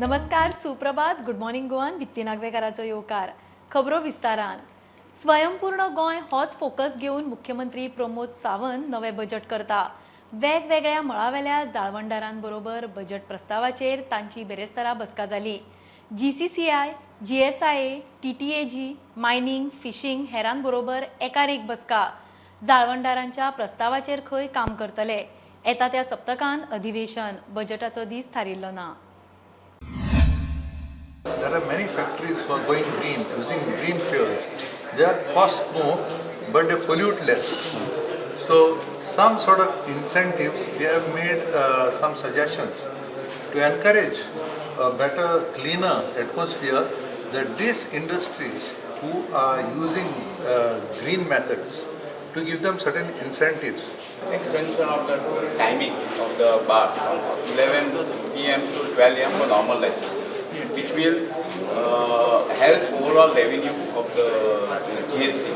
नमस्कार, सुप्रभात, good morning गोवान. दिप्ती नागवेकाराचो येवकार. खबरो विस्तारान. स्वयंपूर्ण गोंय होच फोकस घेवन मुख्यमंत्री प्रमोद सावंत नवे बजेट करता. वेगवेगळ्या मळावेल्या जाळवणदारांबरोबर बजेट प्रस्तावाचेर तांची बेरेस्तारा बसका जाली. GCCI, GSIA, TTAG, mining, fishing हेरांबरोबर एकार एक बसका. जाळवणदारांच्या प्रस्तावाचेर खंय काम करतले. येता त्या सप्तकान अधिवेशन. बजेटाचो दीस थारिल्लो ना. There are many factories who are going green, using green fuels. They are cost more, but they pollute less. So some sort of incentives, we have made some suggestions to encourage a better, cleaner atmosphere, that these industries who are using green methods, to give them certain incentives. Extension of the timing of the bar from 11 p.m. to 12 a.m. for normal licenses, which will help overall revenue of the GST.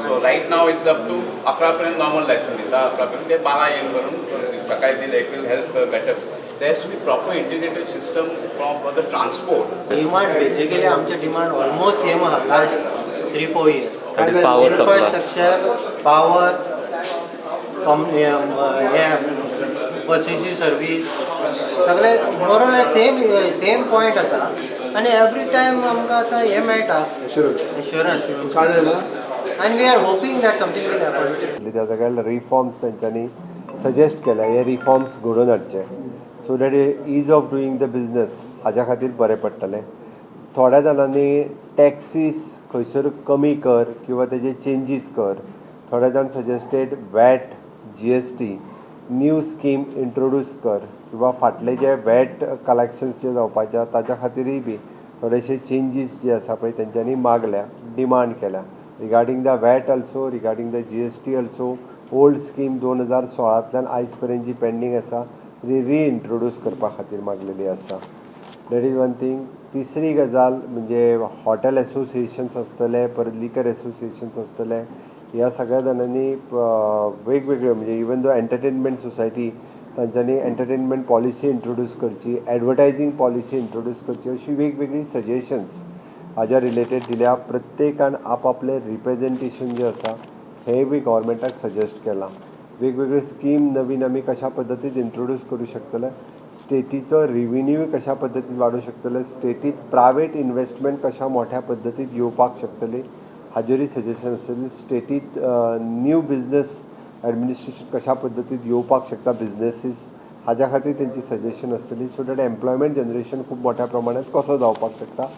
So right now it's up to 11 पर्यंत normal license दिता, 11 पर्यंत ते 12 a.m. करून सकाळी दिले, it will help better. There has to be proper integrated system for the transport. Demand basically आमचे demand almost same आहा last 3-4 years. आनी power supply. Infrastructure, power, कम हे बसीची सर्वीस, सगळे more or less same same point आसा. आनी every time आमकां आतां हें मेळटा, एश्युरन्स, आनी we are hoping that something will happen. त्या सगळ्या रिफॉर्म्स तेंच्यांनी सजेस्ट केल्या, हे रिफॉर्म्स घडोवन हाडचे so that ease of doing the business हाज्या खातीर बरें पडटलें. थोड्या जाणांनी टॅक्सीस खंयसर कमी कर किंवा तेजे चेंजीस कर. थोडे जाण suggested VAT, GST new scheme introduce कर किंवा फाटले जे वॅट कलेक्शन्स जे जावपाचे आहा ताच्या खातीरय बी थोडेशे चेंजीस जे आसा पळय तेंच्यांनी मागल्या, डिमांड केल्या regarding the VAT also, regarding the GST also. Old scheme 2016तल्यान आयज पर्यंत जी पेंडींग आसा ती रिइंट्रोड्यूस करपा खातीर मागलेली आसा. That is one thing. तिसरी गजाल म्हणजे हॉटेल एसोसिएशन्स आसतले, परत लिकर एसोसिएशन्स आसतले, ह्या सगळ्या जाणांनी वेगवेगळ्यो म्हणजे इवन दो एंटरटेनमेंट सोसायटी, तांच्यांनी एंटरटेनमेंट पॉलिसी इंट्रोड्यूस करची, एडवर्टायजींग पॉलिसी इंट्रोड्यूस करची, अशी वेगवेगळी सजेशन्स हाज्या रिलेटेड दिल्या. प्रत्येकान आपआपलें रिप्रेजेंटेशन जें आसा हें बी गव्हर्मेंटाक सजेस्ट केलां. वेगवेगळ्यो स्कीम नवीन आमी कशा पद्दतीन इंट्रोड्यूस करूं शकतले, स्टेटीचो रिविन्यू कशा पद्दतीन वाडोवंक शकतले, स्टेटीत प्रायवेट इनवेस्टमेंट कशा मोठ्या पद्दतीन येवपाक शकतली हाजेरूय सजेशन आसतली. स्टेटीत न्यू बिजनस एडमिनिस्ट्रेशन कशा पद्दतीन येवपाक शकता बिजनसीस, हाज्या खातीर तेंची सजेशन आसतली. सो that employment generation खूब मोठ्या प्रमाणात कसो जावपाक शकता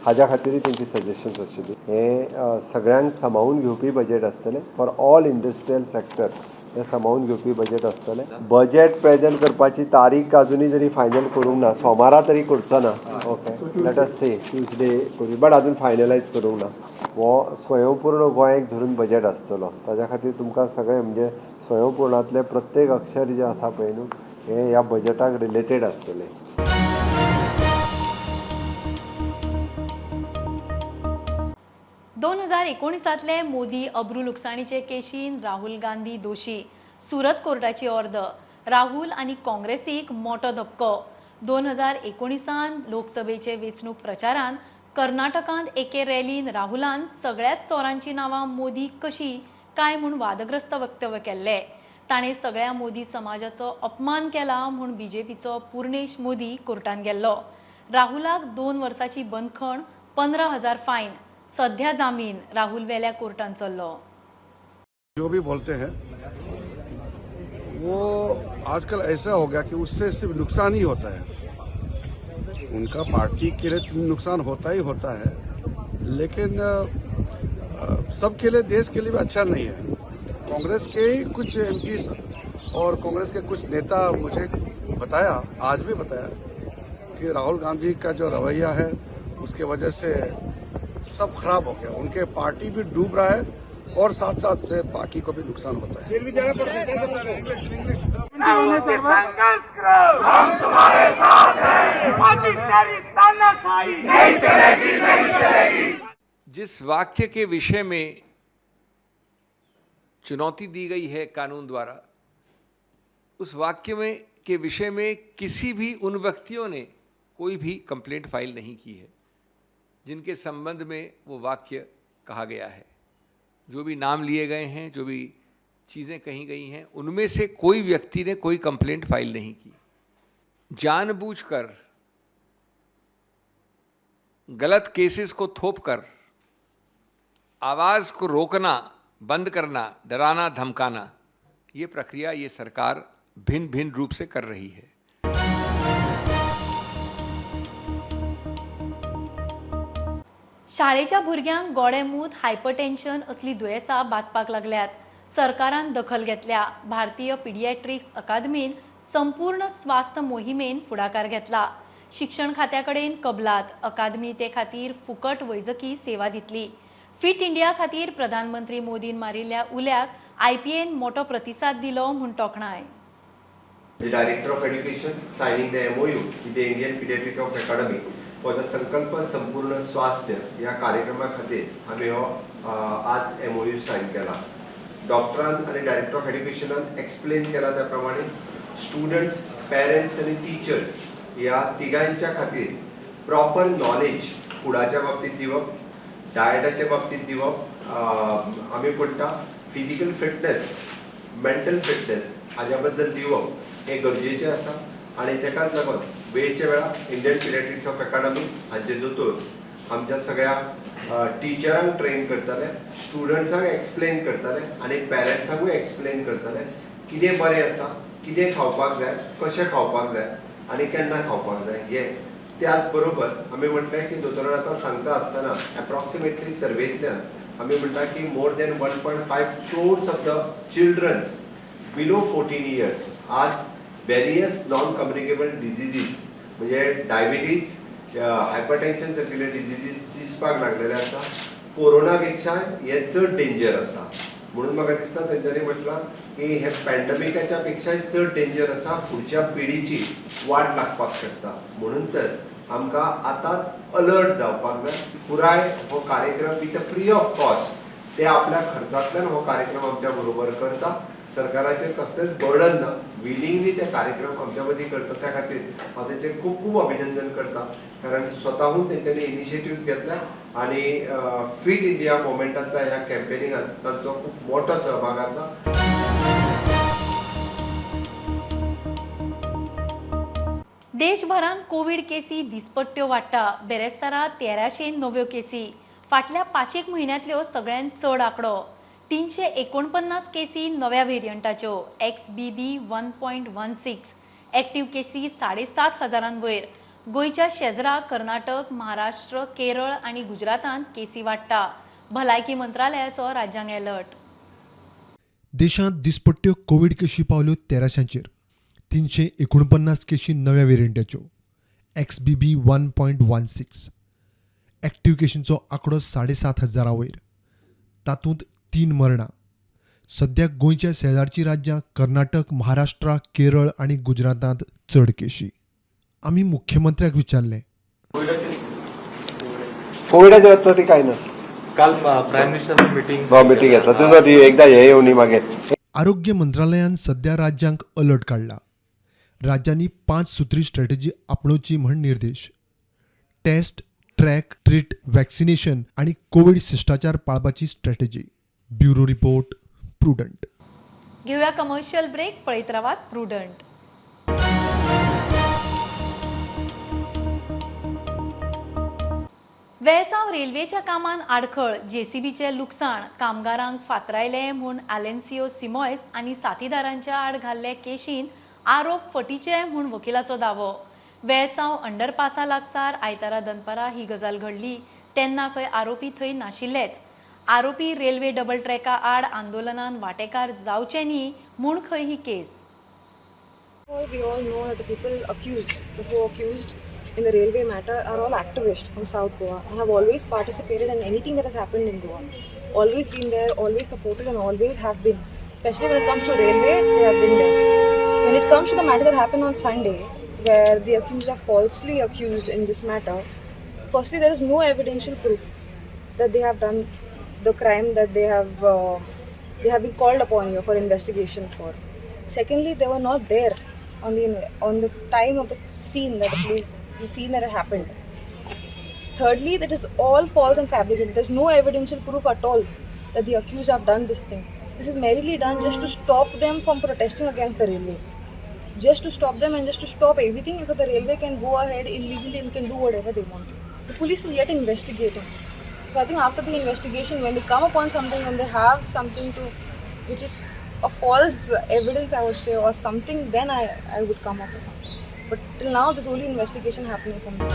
हाज्या खातीरय तेंची सजेशन्स आशिल्ली. हें सगळ्यांक सामावून घेवपी बजेट आसतलें. फॉर ऑल इंडस्ट्रियल सॅक्टर हें सामावून घेवपी बजेट आसतलें. बजेट प्रेजेंट करपाची तारीख अजुनूय जरी फायनल करूंक ना, सोमारा तरी करचो ना. Okay, let us say Tuesday करूं, बट अजून फायनलायज करूंक ना. हो स्वयंपूर्ण गोंयाक धरून बजेट आसतलो. ताज्या खातीर तुमकां सगळें म्हणजे स्वयंपूर्णांतलें प्रत्येक अक्षर जें आसा पळय न्हू, हें ह्या बजेटाक रिलेटेड आसतलें. दोन 2019तले मोदी अब्रू लुकसाणीचे केशीन राहुल गांधी दोशी. सुरत कोर्टाची ऑर्द. राहुल आनी काँग्रेसीक मोटो धपको. 2019 लोकसभेचे वेंचणूक प्रचारान कर्नाटकांत एके रॅलीन राहुलान सगळ्याच चोरांची नांवां मोदी कशी काय म्हूण वादग्रस्त वक्तव्य केल्लें. ताणें सगळ्या मोदी समाजाचो अपमान केला म्हूण बीजेपीचो पूर्णेश मोदी कोर्टान गेल्लो. राहुलाक 2 वर्सांची बंदखण, 15,000 फायन, सध्या जामीन. राहुल वेल्या कोर्टान चल्लो. जो भी बोलते हैं वो आजकल ऐसा हो गया कि उससे सिर्फ नुकसान ही होता है. उनका पार्टी के लिए नुकसान होता ही होता है, लेकिन सबके लिए, देश के लिए भी अच्छा नहीं है. कांग्रेस के ही कुछ एमपी और कांग्रेस के कुछ नेता मुझे बताया, आज भी बताया कि राहुल गांधी का जो रवैया है उसके वजह से सब खराब हो गया. उनके पार्टी भी डूब रहा है और साथ साथ बाकी को भी नुकसान होता है. फिर भी जाना पड़ सकता है. संघर्ष करो, हम तुम्हारे साथ हैं. मोदी तेरी तानाशाही नहीं चलेगी, नहीं चलेगी. जिस वाक्य के विषय में चुनौती दी गई है कानून द्वारा, उस वाक्य में के विषय में किसी भी उन व्यक्तियों ने कोई भी कंप्लेंट फाइल नहीं की है, जिनके संबंध में वो वाक्य कहा गया है। जो भी नाम लिए गए हैं, जो भी चीज़ें कही गई हैं, उनमें से कोई व्यक्ति ने कोई कंप्लेंट फाइल नहीं की। जानबूझकर गलत केसेस को थोप कर आवाज़ को रोकना, बंद करना, डराना, धमकाना, ये प्रक्रिया ये सरकार भिन्न भिन्न रूप से कर रही है। शाळेच्या भुरग्यांक गोडेंमूत, हायपरटेन्शन असली दुयेंसां बादपाक लागल्यात। सरकारान दखल घेतल्या। भारतीय पिडिएट्रिक्स अकादमीन संपूर्ण स्वास्थ्य मोहिमेन फुडाकार घेतला। शिक्षण खात्या कडेन कबलात, अकादमी ते खातीर फुकट वैजकी सेवा दितली। फिट इंडिया खातीर प्रधानमंत्री मोदीन मारिल्ल्या उल्याक आयपीएन मोटो प्रतिसाद दिलो म्हूण तोखणाय। The Director of Education signing the MOU with the Indian Pediatric of Academy for the Sankalp Sampurna Swasthya ह्या कार्यक्रमा खातीर आमी हो आज MOU sign केला। डॉक्टरान आनी डायरेक्टर ऑफ एड्युकेशनान एक्सप्लेन केला त्या प्रमाणे स्टुडंट्स, पेरंट्स आनी टिचर्स ह्या तिगांच्या खातीर प्रॉपर नॉलेज फुडाच्या बाबतींत दिवप, डायटाच्या बाबतींत दिवप, आमी म्हणटा फिजिकल फिटनेस, मेंटल फिटनेस हाज्या बद्दल दिवप हे गरजेचें आसा। आनी तेकाच लागून वेळच्या वेळार इंडियन पिडियाट्रिक्स ऑफ अकादमी हांचे दोतोर्स आमच्या सगळ्या टिचरांक ट्रेन करताले, स्टुडंट्सांक एक्सप्लेन करताले आनी पेरंट्सांकूय एक्सप्लेन करताले कितें बरें आसा, कितें खावपाक जाय, कशें खावपाक जाय आनी केन्ना खावपाक जाय हें। त्याच बरोबर आमी म्हणलें की दोतोरान आतां सांगता आसतना एप्रॉक्सिमेटली सर्वेंतल्यान आमी म्हणटा की more than 1.5 crores of the childrens below 14 years आज वेरियस नॉन कम्युनिकेबल डिजिजीस म्हणजे डायबिटीज, हायपरटेन्शन सारकिल्ले डिजिजीस दिसपाक लागलेले आसा। कोरोना पेक्षा हे चड डेंजर आसा म्हणून म्हाका दिसता तेंच्यांनी म्हटलां की हे पॅन्डमिकाच्या पेक्षाय चड डेंजर आसा, फुडच्या पिढीची वाट लागपाक शकता। म्हणून तर आमकां आतांच अलर्ट जावपाक जाय। पुराय हो कार्यक्रम with free of cost ते आपल्या खर्चांतल्यान हो कार्यक्रम आमच्या बरोबर करता, सरकाराचेर कसलेंच बर्डन ना, विलिंगली ते कार्यक्रम आमच्या मदीं करता। त्या खातीर हांव तेंचें खूब खूब अभिनंदन करता, कारण स्वताहून तेंच्यांनी इनिशिएटीव घेतल्या आनी फिट इंडिया मुवमेंटांतल्या ह्या कॅम्पेनिंगान तांचो खूब मोठो सहभाग आसा। देशभरान कोवीड केसी दिसपट्ट्यो वाडटा। बेरेस्तारा 1300 नव्यो केसी, फाटल्या 5 म्हयन्यांतल्यो सगळ्यांत चड आंकडो। 349 केसी नव्या व्हेरियंटाच्यो XBB 1.16, active केसी 7,500 वयर। गोंयच्या शेजरा कर्नाटक, महाराष्ट्र, केरळ आनी गुजरातांत केसी वाडटा। भलायकी मंत्रालयाचो राज्यांक अलर्ट। देशांत दिसपट्ट्यो कोवीड केशी पावल्यो 1300चेर। 349 केशी नव्या वेरियंटाच्यो XBB 1.16, active केशींचो आंकडो 7,500 वयर, तातूंत 3 मरणां। सद्याक गोंयच्या शेजारचीं राज्यां कर्नाटक, महाराष्ट्र, केरळ आनी गुजरातांत चड केशी। आमी मुख्यमंत्र्याक विचारलें, कोविडाचेर तरी कांय ना, काल प्रायम मिनिस्टर मिटींग मिटींग घेतला तेजो एकदां हे येवनी मागीर। आरोग्य मंत्रालयान सद्या राज्यांक अलर्ट काडला। राज्यांनी 5 सूत्री स्ट्रॅटेजी आपणोवची म्हण निर्देश। टेस्ट, ट्रॅक, ट्रीट, वॅक्सिनेशन आनी कोवीड शिश्टाचार पाळपाची स्ट्रॅटेजी। Bureau report, Prudent. घेऊया कमर्शियल ब्रेक, पळयत रावात प्रुडंट। वेळसांव रेल्वेच्या कामान आडखळ, जेसीबीचें लुकसाण, कामगारांक फातरायले म्हूण आलेन्सियो सिमॉयस आनी साथीदारांच्या आड घाल्ले केशीन आरोप फटीचे म्हूण वकिलाचो दावो। वेळसांव अंडरपासा लागसार आयतारा दनपारा ही गजाल घडली तेन्ना खंय आरोपी थंय नाशिल्लेच। आरोपी रेल्वे डबल ट्रॅका आड आंदोलनान वांटेकार जावचे न्ही म्हूण खंय ही केस। We all know that the people accused, the four accused in the railway matter are all activists from South Goa and have always participated in anything that has happened in Goa. Always been there, always supported and always have been. Especially when it comes to railway, they have been there. When it comes to the matter that happened on Sunday, where the accused are falsely accused in this matter, firstly there is no evidential proof that they have done the crime that they have been called upon here for investigation for. Secondly, they were not there on the time of the scene that the police the scene that had happened. Thirdly, that is all false and fabricated. There's no evidential proof at all that the accused have done this thing. This is merely done just to stop them from protesting against the railway. Just to stop them and just to stop everything so the railway can go ahead illegally and can do whatever they want. The police is yet investigating. So I think after the investigation, when they come upon something, when they have something to, which is a false evidence, I would say, or something, then I would come up with something. But till now, there's only investigation happening from them.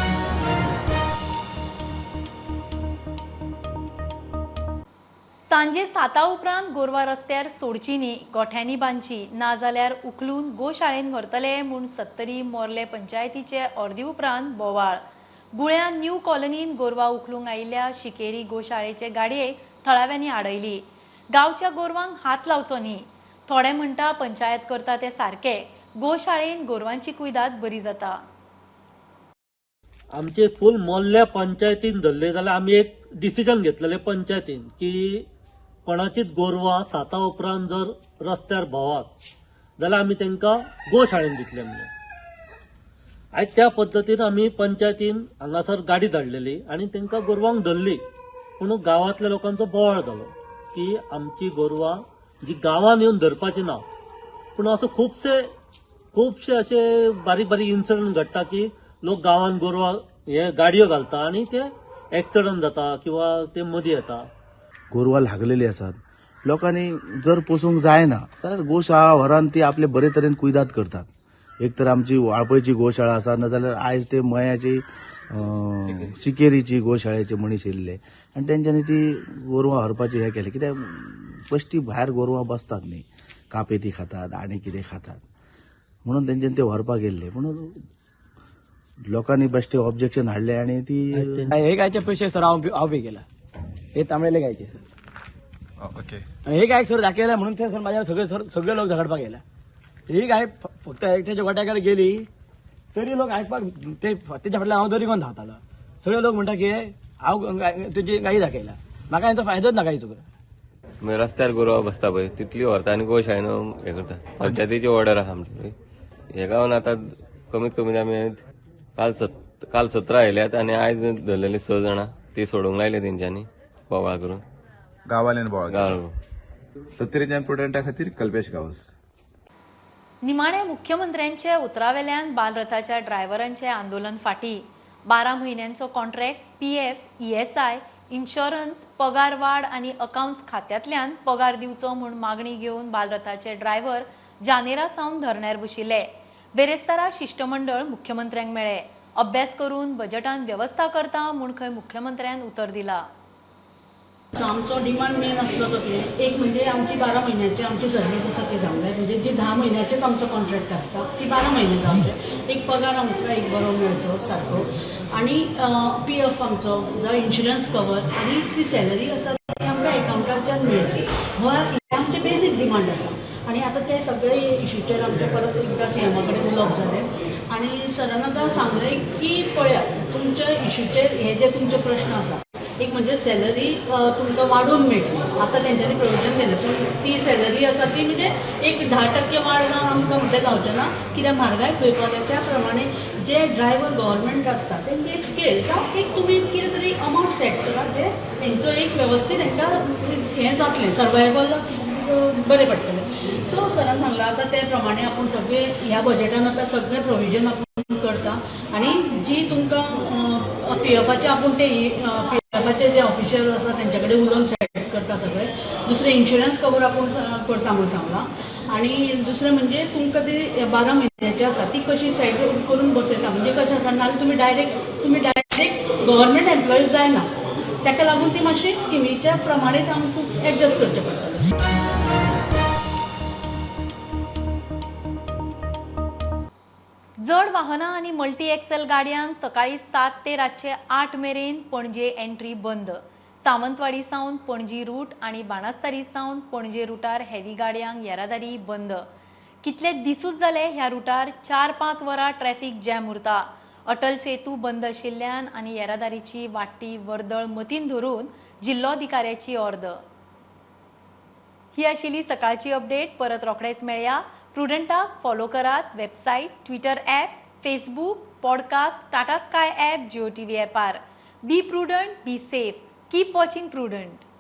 सांजे 7 उपरांत गोरवां रस्त्यार सोडची न्ही, गोठ्यांनी बांदची, नाजाल्यार उखलून गोशाळेन व्हरतले म्हूण Sattari Morley पंचायतीचे अर्दी उपरांत बोवाळ. गुळ्या न्यू कॉलनीन गोरवां उखलूंक आयिल्ल्या शिकेरी गोशाळेचे गाडयेक थळाव्यांनी आडयली. गांवच्या गोरवांक हात लावचो न्ही, थोडे म्हणटा पंचायत करता ते सारके, गोशाळेन गोरवांची कुयदाद बरी जाता. आमचे फूल मोर्ल्या पंचायतीन धरले जाल्यार आमी एक डिसिजन घेतलेले पंचायतीन की कोणाचीच गोरवां 7 उपरांत जर रस्त्यार भोंवत जाल्यार आमी तांकां गोशाळेन दितले म्हणून. आयज त्या पद्दतीन आमी पंचायतीन हांगासर गाडी धाडलेली आनी तांकां गोरवांक धरली. पूण गांवांतल्या लोकांचो बोवाळ जालो की आमची गोरवां जी गांवांत येवन धरपाची ना. पूण असो खुबशे अशे बारीक बारीक इन्सिडंट घडटा की लोक गांवांत गोरवां हे गाडयो घालता आनी ते एक्सिडंट जाता किंवा ते मदीं येता. गोरवां लागलेली आसात, लोकांनी जर पोसूंक जायना जाल्यार गोशाळा व्हरान ती आपले बरे तरेन कुयदाद करतात. एक तर आमची वाळपयची गोशाळा आसा, नाजाल्यार आयज ते मयाची शिकेरीची गोशाळेचे मनीस येयल्ले आनी तेंच्यांनी ती गोरवां व्हरपाची हें केलें. कित्याक बेश्टी भायर गोरवां बसतात न्ही, कापेती खातात आनी कितें खातात म्हणून तेंच्यांनी ते व्हरपाक गेल्ले. म्हणून लोकांनी बेश्टे ऑब्जेक्शन हाडले आनी ती हे गायचे पैसे सर हांव पे केला, हे तांबडेले गायचे सर. ओके, हे गायक सर दाखयला म्हणून ते सर माझ्या सगळे सर सगळे लोक झगडपाक गेला. ही गाय फक्त एकट्याच्या गोट्याकडे गेली तरी लोक आयकपाक ते तेच्या फाटल्यान हांव दरी कोण धांवतालो. सगळे लोक म्हणटा की हांव तुजी गायी दाखयला, म्हाका हेंचो फायदोच ना गायचो. रस्त्यार गोरवां बसता पळय तितली व्हरता आनी गोशाळेन हें करता. पंचायतीची ऑर्डर आसा आमची. हे गांवान आतां कमीत कमी आमी काल 17 आयल्यात आनी आयज धरलेली 6 जाणां, ती सोडूंक लायले तेंच्यांनी बोवाळ करून. गांवांल्यान बोवाळ गांव. सत्तरीच्यान प्रुडंटा खातीर कल्पेश गांवस. निमाणे मुख्यमंत्र्यांचे उतरावेल्यान बालरथाच्या ड्रायव्हरांचे आंदोलन फाटी. 12 म्हयन्यांचो कॉन्ट्रॅक्ट, पीएफ, ईएसआय, इन्शुरन्स, पगार वाड आनी अकाउंट्स खात्यांतल्यान पगार दिवचो म्हूण मागणी घेवन बालरथाचे ड्रायव्हर जानेरा सावन धरण्यार बशिल्ले. बेरेस्तारा शिश्टमंडळ मुख्यमंत्र्यांक मेळ्ळे. अभ्यास करून बजेटान वेवस्था करता म्हूण खंय मुख्यमंत्र्यान उतर दिला. आमचो डिमांड मेन आसलो तो कितें, एक म्हणजे आमची 12 म्हयन्याची आमची सर्वीस आसा ती जावंक जाय, म्हणजे जी 10 म्हयन्याचेच आमचो कॉन्ट्रॅक्ट आसता ती 12 म्हयने जावचे. एक पगार आमचो एक बरो मेळचो सारको, आनी पी एफ आमचो जावं इन्शुरन्स कवर, आनी जी सॅलरी आसा ती आमकां एकावंटाच्यान मेळची, हो आमचे बेजीक डिमांड आसा. आनी आतां ते सगळे इशूचेर आमचें परत एकदां सी एमा कडेन उलोवप जालें आनी सरान आतां सांगलें की पळयात तुमच्या इशूचेर हे जे तुमचे प्रश्न आसा, एक म्हणजे सॅलरी तुमकां वाडोवन मेळटली, आतां तेंच्यांनी प्रोविजन केलें, पूण ती सॅलरी आसा ती म्हणजे एक 10% वाड जावन आमकां म्हटल्यार जावचें ना, कित्याक म्हारगाय खंय पावल्या त्या प्रमाणे जे ड्रायव्हर गव्हर्मेंट आसता तेंचे एक स्केल जावं एक तुमी कितें तरी अमावंट सेट करा जे तेंचो एक वेवस्थीत तेंकां हें जातलें, सर्वायवल बरें पडटलें. सो सरान सांगलां आतां ते प्रमाणे आपूण सगळे ह्या बजेटान आतां सगळें प्रोविजन आपूण करता आनी जी तुमकां पी एफाचे आपूण ते पी एफाचे जे ऑफिशियल आसा तेंच्या कडेन उलोवन सेट करता सगळें. दुसरें इन्शुरन्स कवर आपूण करता म्हूण सांगलां. आनी दुसरें म्हणजे तुमकां ती 12 म्हयन्याची आसा ती कशी सेट करून बसयता, म्हणजे कशें आसा नाल्यार तुमी डायरेक्ट गव्हर्मेंट एम्प्लॉई जायना, ताका लागून ती मातशी स्किमीच्या प्रमाणे आमकां एडजस्ट करचें पडटलें. जड वाहनां आनी मल्टी एक्सेल गाडयांक सकाळी 7 ते रातचे 8 मेरेन पणजे एंट्री बंद. सावंतवाडी सावन पणजी रूट आनी बाणास्तारी सावन पणजे रुटार हेवी गाडयांक येरादारी बंद. कितले दिसूच जाले ह्या रुटार 4-5 वरां ट्रॅफिक जॅम उरता. अटल सेतू बंद आशिल्ल्यान आनी येरादारीची वाडटी वर्दळ मतीन धरून जिल्लोधिकाऱ्याची ऑर्द. ही आशिल्ली सकाळची अपडेट. परत रोखडेच मेळया. प्रुडंटाक फॉलो करात website, Twitter app, Facebook, Podcast, Tata Sky app, Jio TV ॲपार. Be prudent, be safe, keep watching Prudent.